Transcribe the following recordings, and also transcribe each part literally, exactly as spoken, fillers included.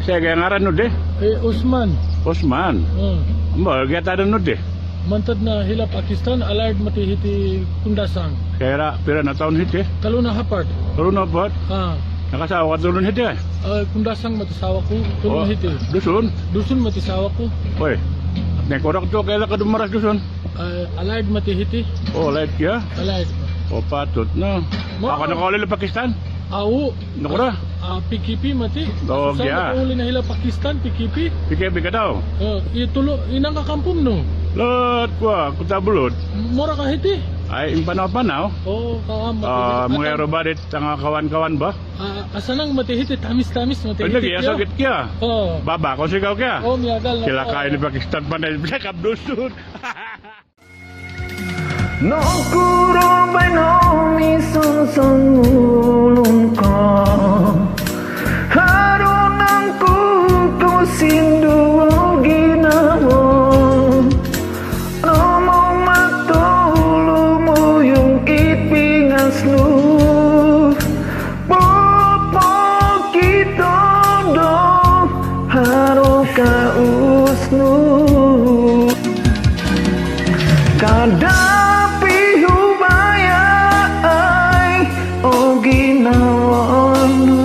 Te, gia ngaran nu di? Eh, Usman. Usman. Hmm. Mbo, gia tadon nu di? Mantad no hilo Pakistan, alaid moti hiti Kundasang. Kira piro no toun hiti? Tolu no hopod. Tolu no hopod? Ah. Nakasawo ka tulun hiti, eh? Eh, Kundasang moti sawo ku, tulun hiti. Dusun? Dusun moti sawo ku. Oi. Nokorok tu kira ka dumaras Dusun? Eh, alaid moti hiti. Oh, alaid kio? Alaid. Oh, patut no. Au ko nakauli hilo Pakistan? Au. Nokuro? Ah, P K P moti. Oh, gia. Susah nakauli no hilo Pakistan, P K P. P K P ka dau? Eh, i tulu, inang ka kampung nu? Lot kua, Kota Belud. Mora ka hiti? Ai, impanau-panau. Oh, kaam. Ah, mungkin mongoi roba di tanga kawan-kawan bah. Ah, asanang moti hiti, tamis-tamis moti hiti. Lagi ya, sakit kia. Oh. Baba, kau sigau kia? Oh, miagal. Kira ka hilo Pakistan, pandai bercakap Dusun. Nokuro baino misonsong ulun ko, haro nangku kosinduo ginawo, nomong mato lumuyung i pingas nu. Popokito do haro kaus nu. Kada pihubaya ai o ginawo nu.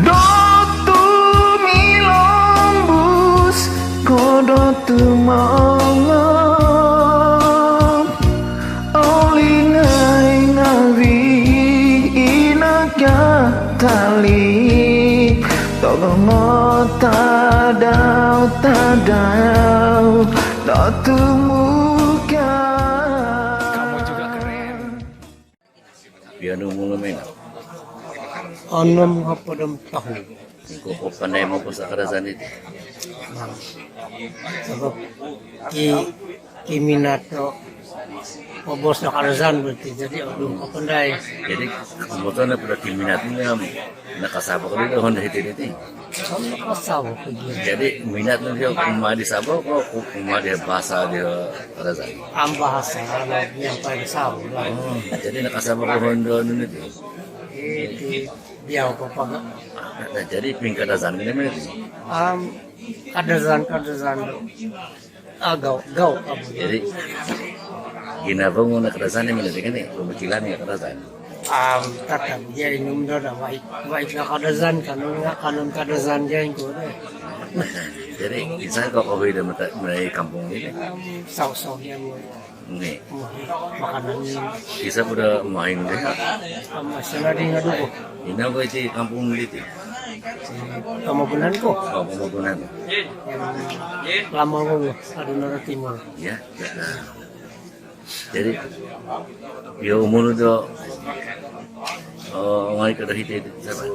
Do tumilombus ko do tumongop, olingai ngawi ina ka tali, tolong tadau-tadau do tumuka. Kamu juga keren. Piro no umul nu, Mino? Onom hopod om tohu. Ingkuo ko pandai moboos Kadazan diti? Nah, sabab ki, ki minat do moboos do Kadazan bo ti, jadi onom ko pandai. Jadi, moboos no pada ki minat ni, om nakasabo ko di do honda hiti diti? Om nakasabo ko di. Jadi, minat nu dia kumaa di sabo ko, kumaa di bahasa dia Kadazan? Om bahasa, kalau yang paling sabo lah. Oh, jadi nakasabo ko honda nu diti? Iti, biau ko paga. Nah, jadi pingkadazan ko di mana ti? Om Kadazan, Kadazan. Ah, gau, gau, amu. Jadi, ginavo nu no Kadazan di mana ti kan ni? Pemikiran nu Kadazan? Om, tatap, jadi nung do, do, baik, baik no Kadazan, kanon nga, kanon Kadazan, jadi ingkuo do. Jadi, insan ko kohobi do mata-, mai kampung diti? Om, sau-sau dia mu. Ni. Makanan ni. Iso po do mohoing dia? Om, asal di ngadu ko. Ino ko iti kampung diti? Pomogunan ko. Oh, Pomogunan. Yang lama ko, Adunara Timur. Ya. Jadi, piro umul nu do, oh, ongoi ko do hiti, hiti, sabab?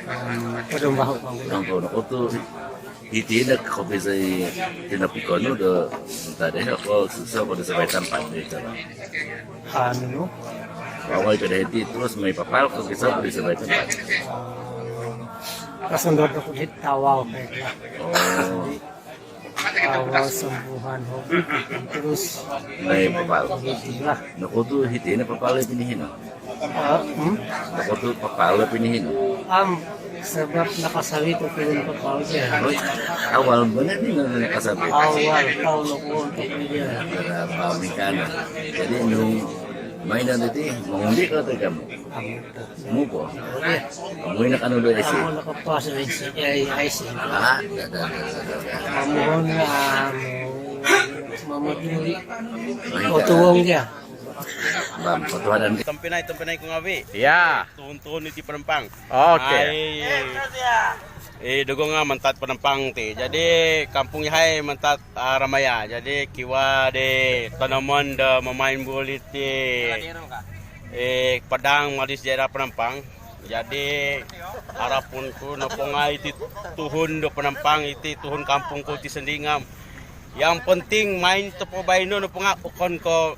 Om, padom bahu, Bang. Bang, kau nak tu, hiti nak kopi sai tinapiko nu do, entah deh, ko susah ko do sabai tampat deh, sabab. Anu. Ongoi ko do hiti, terus mai papal ko susah ko do sabai tampat. Kasandot ko hiti tawau, kaya. Oh. Awal sembuhan hobi, terus mai papal. Hiti lah. Nokuo tu hiti no papal pinihi nu? Ah, hmm? Nokuo tu papal pinihi nu? Om, sabab nakasawi ko tulun papal dia. Oi, awal banar ni nakasawi. Awal, tahu nokuo tu dia. Paham ikan. Jadi, nung mai no diti, mongundi ko tu kamu? Om. Mupo. Amu ina kanu do isi. Amu nakapas do isi, eh, isi. Ah, dah, dah, dah, dah, dah. Amu na, amu, mamaduli. Otuong dia. Bang, otuadan. Tompinai, tompinai ku ngawi. Ya. Tuhun-tuhun iti Penampang. Oke. Ai. Eh, dogo nga mantad Penampang ti. Jadi, kampung yahai mantad, ah, Ramaya. Jadi, kiwaa di tonomon do mamain buli ti. Eh, padang malis daerah Penampang. Jadi, harapon ku nopo nga iti tuhun do Penampang, iti tuhun kampung ku ti sondii nga om. Yang penting main topo baino nopo nga okon ko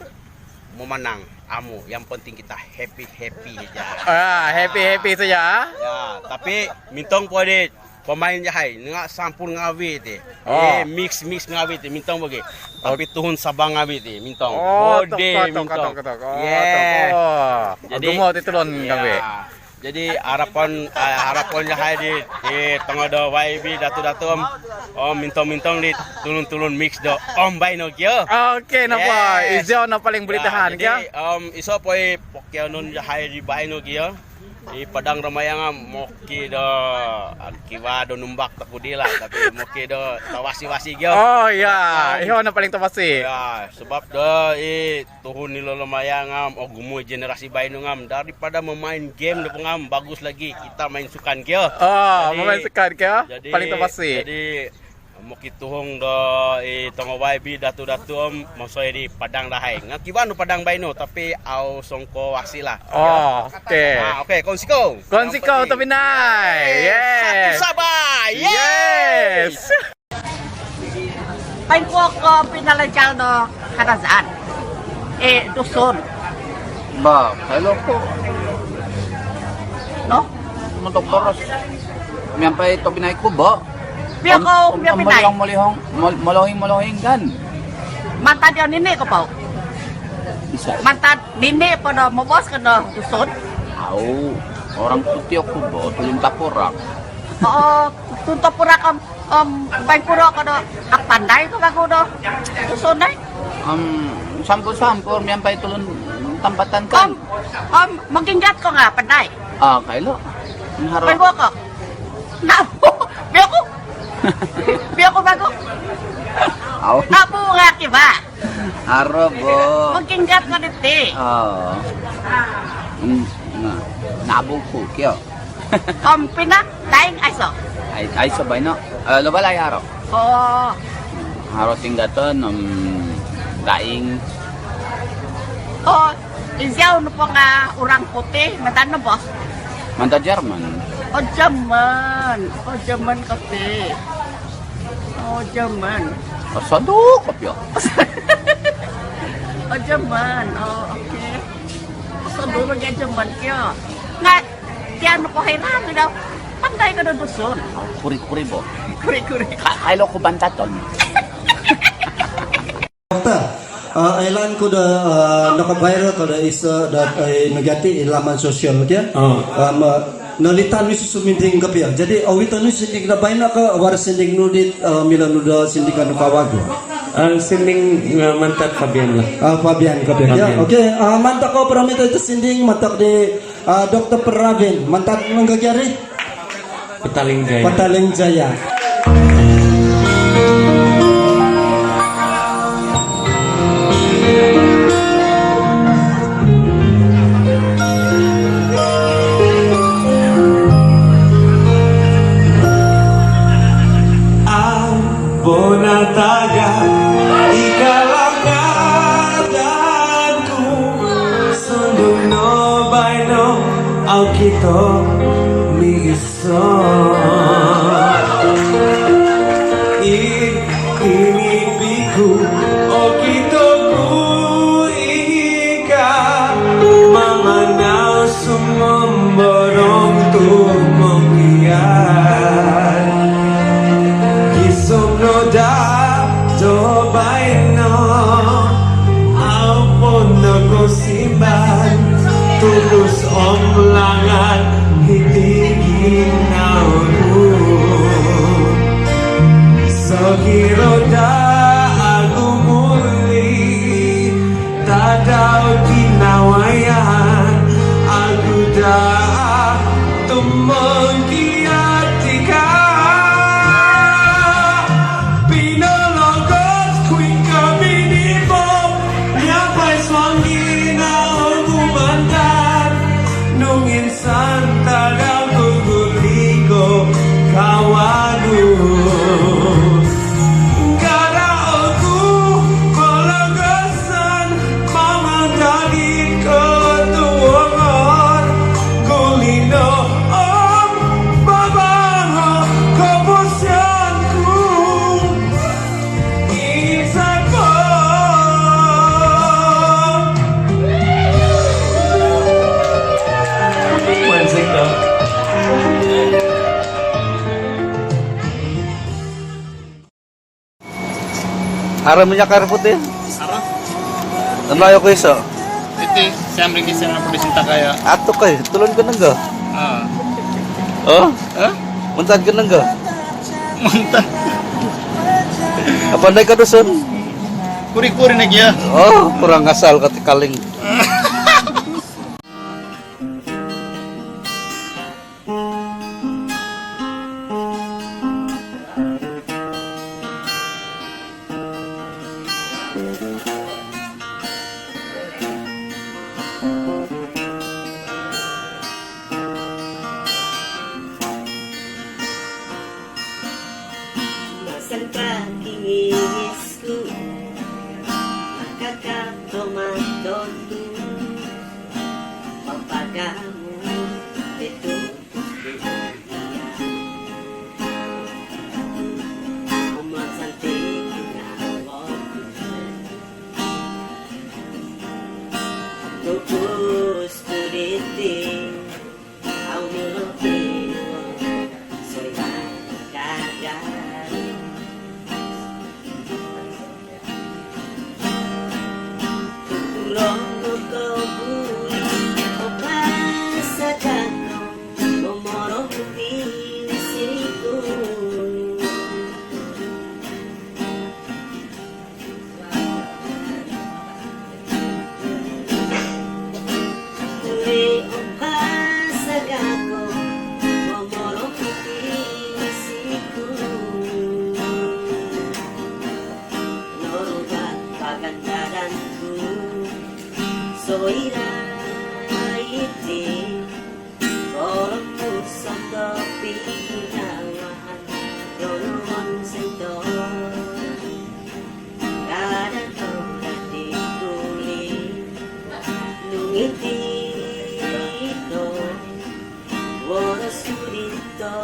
mamanang. Amu, yang penting kita happy-happy saja. Ah, happy-happy saja, ah? Ya, tapi mintong po di pemain yahai nga sampun ngavi ti. Oh. Eh, mix, mix ngavi ti mintong bagi. Tapi tuhun Sabah ngavi ti mintong. Oh, bode mintong. Jadi, ogumu ti tulun ngavi. Jadi harapan, eh, harapan yahai di, di tongo do Y B datu-datu om, om mintong-mintong di tulun-tulun mix do om baino kio. Okey, nopo? Izou no paling boleh tahan kio. Jadi om iso po i pokionon yahai di baino kio. I Padang Ramayang om moki do kiva do numbak tokudi lah, tapi moki do tawasi-wasi kio. Oh ya, iho no paling tawasi. Ya, sebab do i tuhun ilo Ramayang om ogumu generasi baino ngam, daripada memain game do ngam, bagus lagi kita main sukan kio. Oh, memain sukan kio. Jadi paling tawasi. Jadi mokituhung do i tongo Y B datu-datu om mosoi di Padang dahai. Nga kiva no Padang baino tapi au songko wasi lah. Oh, okey. Ah, okey, konsiko. Konsiko tobpinai. Yes. Satu Sabah. Yes. Paling kuo ko pinalacal do Kadazan. Eh, Dusun. Ba, kailo ko. No? Montok boros. Miampai tobpinai ku, bo. Pia ko, pia pinai. Molohing, molohing, molohing kan. Mantad dia nini ko, pau. Bisa. Mantad nini pada mobos kena Dusun. Au, orang putih aku, bo, tulun tapurak. Oh, tulun tapurak. Om baingkuro ko do apandai ko kagu do Dusun dai. Om sampur-sampur miampai tulun tampatan kan. Om moginggat ko nga apandai. Ah, kailo. Baingkuro ko. Nabu, biaku. Biaku bagu. Au. Nabu nga kiva. Haro bo. Moginggat ko diti. Oh. Nabu ku kio. Om pina daing aiso. Aiso baino. Lo balai haro. Oh. Haro tinggaton om daing. Oh, izau nopo nga orang putih mantad no, bos. Mantad Jerman. Oh, Jerman. Oh, Jerman kati. Oh, Jerman. Oh, sodu kopio. Oh, Jerman. Oh, okey. Sodu bagi Jerman kio. Nga, tian ko heran do. Pandai ko do Dusun. Kuri-kuri bo. Kuri-kuri. Kailo ku bantaton. Doktor, oilaan ku do noko-viral ko do iso do nagati id laman sosial kio. Nolitan nu iso suminding kopio. Jadi owiton nu sinding do baino ko waro sinding nu dit milo nu do sinding kanu kawagu. Sinding mantad Fabian lah. Fabian kopio. Okey, mantad ko promote iti sinding mantad di Doktor Pravin mantad nung gagari. Petaling Jaya. Petaling Jaya. Abona taga ikalangan ku sundung no baino au kito miso. Id tinipi ku okito ku ika mamanau sumomborong tu mongkiat. Gisom no daa do baino au po nokosimban tulus om langat hiti ginawo ku. Sokiro daa au muli tadau tinawayan, au daa tumongkiat tika. Pinologos ku ingkaa minibo miampai suang ginawo ku mantad nung insan tadau ku guli ko kawagu. Kada oku pologoson mamantad id kotuongon, guli no om babaho koposion ku. Insan po. Mansik do. Haro minyak kayu putih? Haro. Nunu oi ko iso? Iti, siam ringgit, siam ringgit, siam ringgit. Atuk oi, tulun ko nonggo. Ah. Oh? Hah? Mantad ko nonggo. Mantad. Apandai ko Dusun? Kuri-kuri nogi ya. Oh, kurang asal ko ti Kaling. Masan ka kingis ku, makakatomat ku, papagamu itu. Soira iti, orongku sando pinangahan, donuan sendo. Kada tau dadi kuli, nung iti ito, boros ku dito,